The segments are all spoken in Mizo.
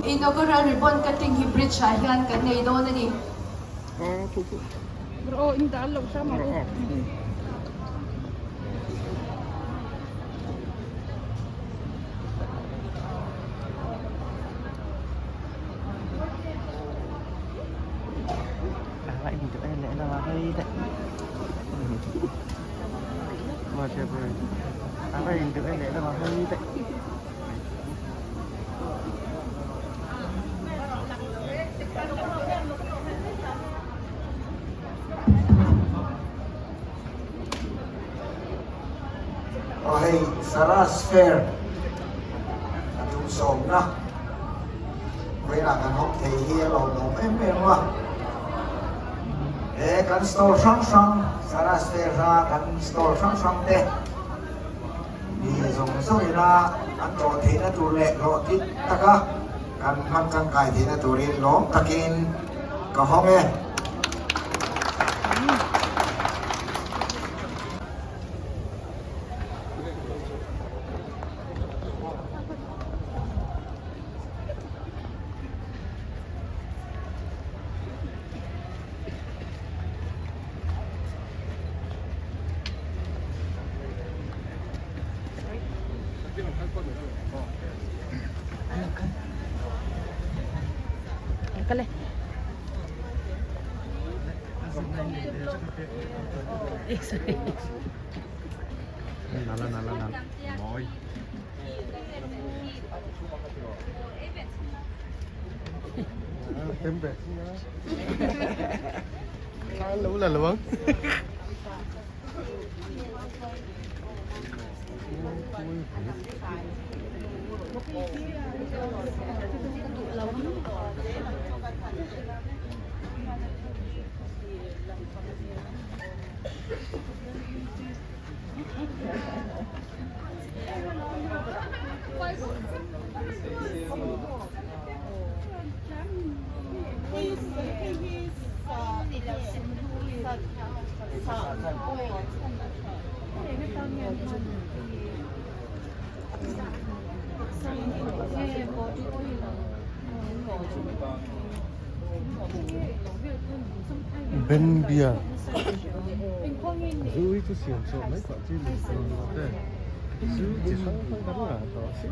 Inaugural Ribbon Cutting hi Bridge ah hian kan nei dawn a ni. Aw hei Saras Fair a tum sawmna vawiinah kan hawng thei hi a lawmawm em em a, he kan stall hrang hrang Saras Fair a kan stall hrang hrang te Mi zawng zawngina an tlawh theihna tur leh hlawhtling taka kan hman tangkai theihna turin lawm takin ka hawng e. Ben Beer Zu hi chu siam chhuah mai pah chi ni te zu chi hrang hrang kan ngah tawh a si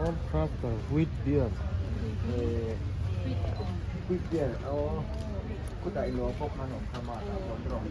All Crafter Wheat Beer Wheat Beer aw khutah i luah pawh khan awm kha mah lah chuan rawh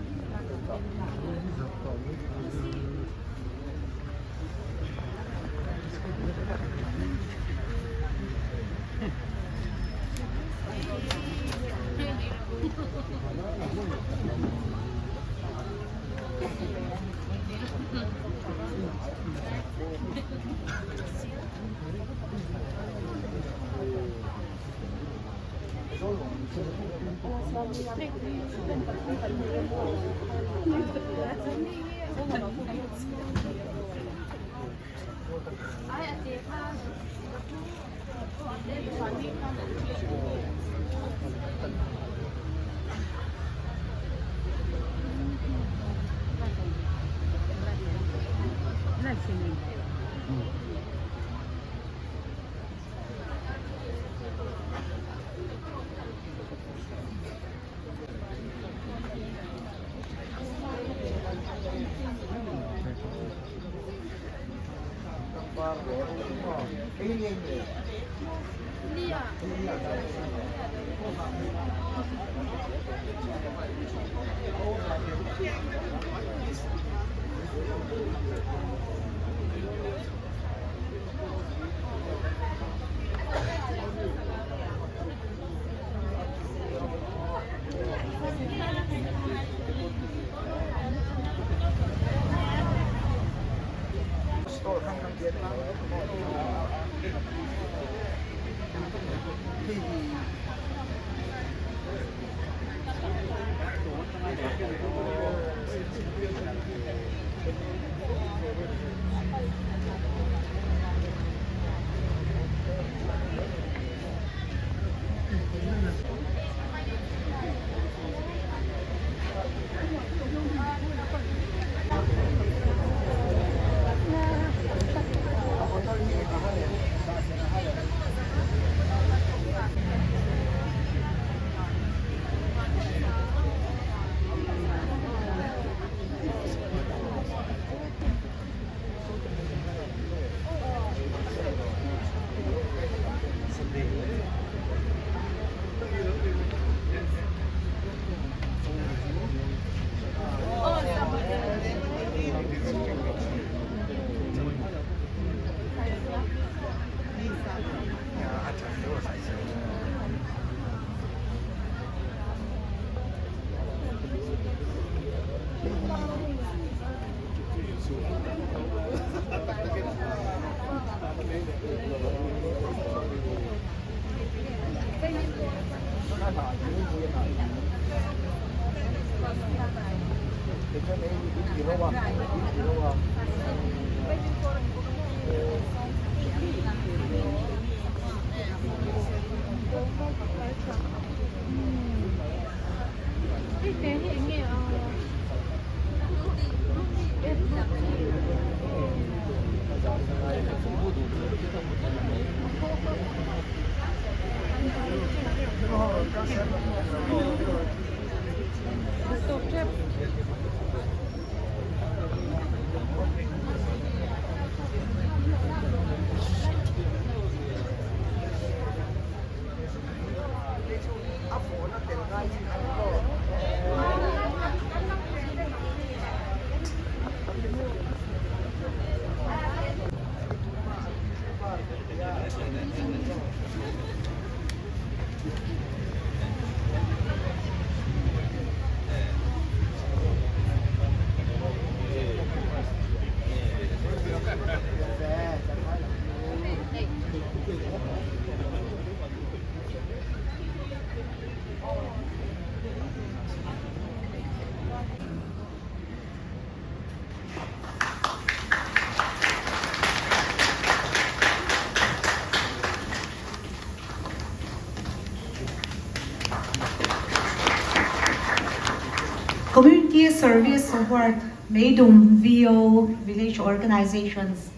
Community Service Award Meidum VO Village Organizations.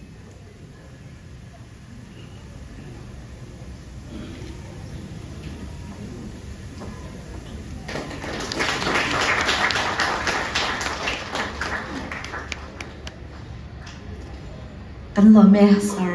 Kan lawm e, Sir.